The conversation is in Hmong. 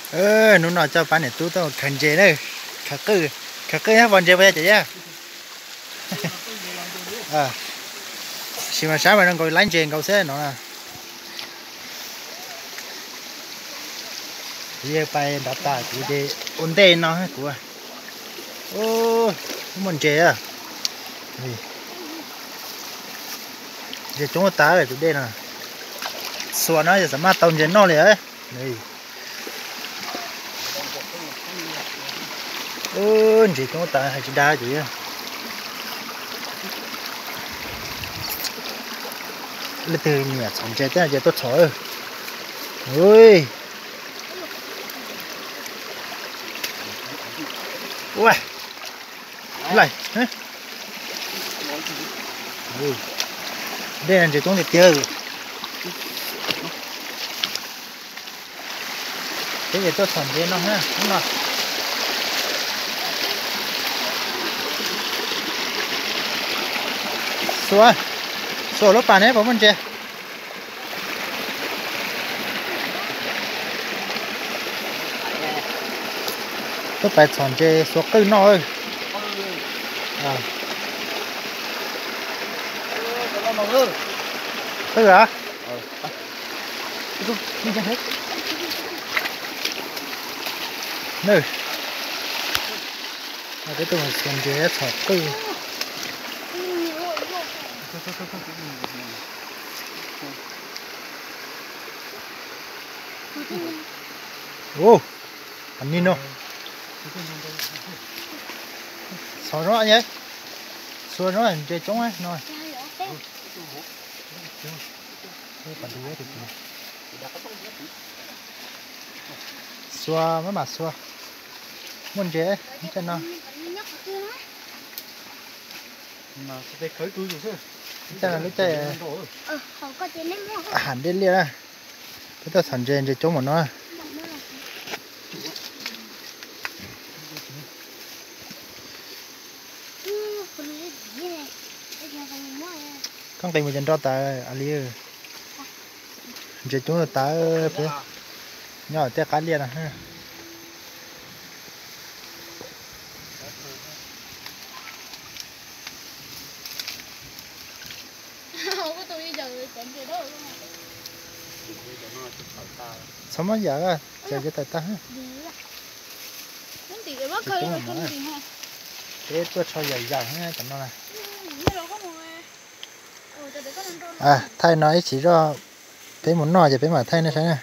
Hnub no coj pab niam tub tuaj khaws ntses na, khaws qwj, khaws qwj thiab vov ntses puas yog cov yawg? Sim mas sab mas zoo nkaus laib ntses nkaus xwb no na. Kuv yawg pais nrad tas kuv ces ua ntej no kuv. Muaj ntses, ntses coob tas tus dej no. Xuas no yog xam maj tau ntses noj li. Ntses coob tas hais tsis dag ces leej twg nyiam txhom ntses thiab ces tuaj txhom. Ua, laim, dej ntses coob tiag tiag. Peb yuav tuaj txhom ntses no na, hnub no. Xuas, xuas lub pas ne puas muaj ntses? Tuaj pais txhom ntses xuas qwj noj. Qwj a. Peb tuaj mus xuas ntses txhom qwj. Ua, qhov ni no. Txhom zoo, xuas zoo ntses coob no. Xuas maj mam xuas. Muaj ntses tej no. Lub caij no lub caij ham dej liaj na. Peb tuaj txhom ntses, ntses coob npaum no. Koj nqis mus cov nro tas a li. Ntses coob tas, peb nyob tej qab liaj no. Txhob muab yam, cov cov tawm tag. Peb tuaj tsho yam yam tam no na. Thaij no ib chim zoj, peb mus noj ces peb mam thaij nej saib na.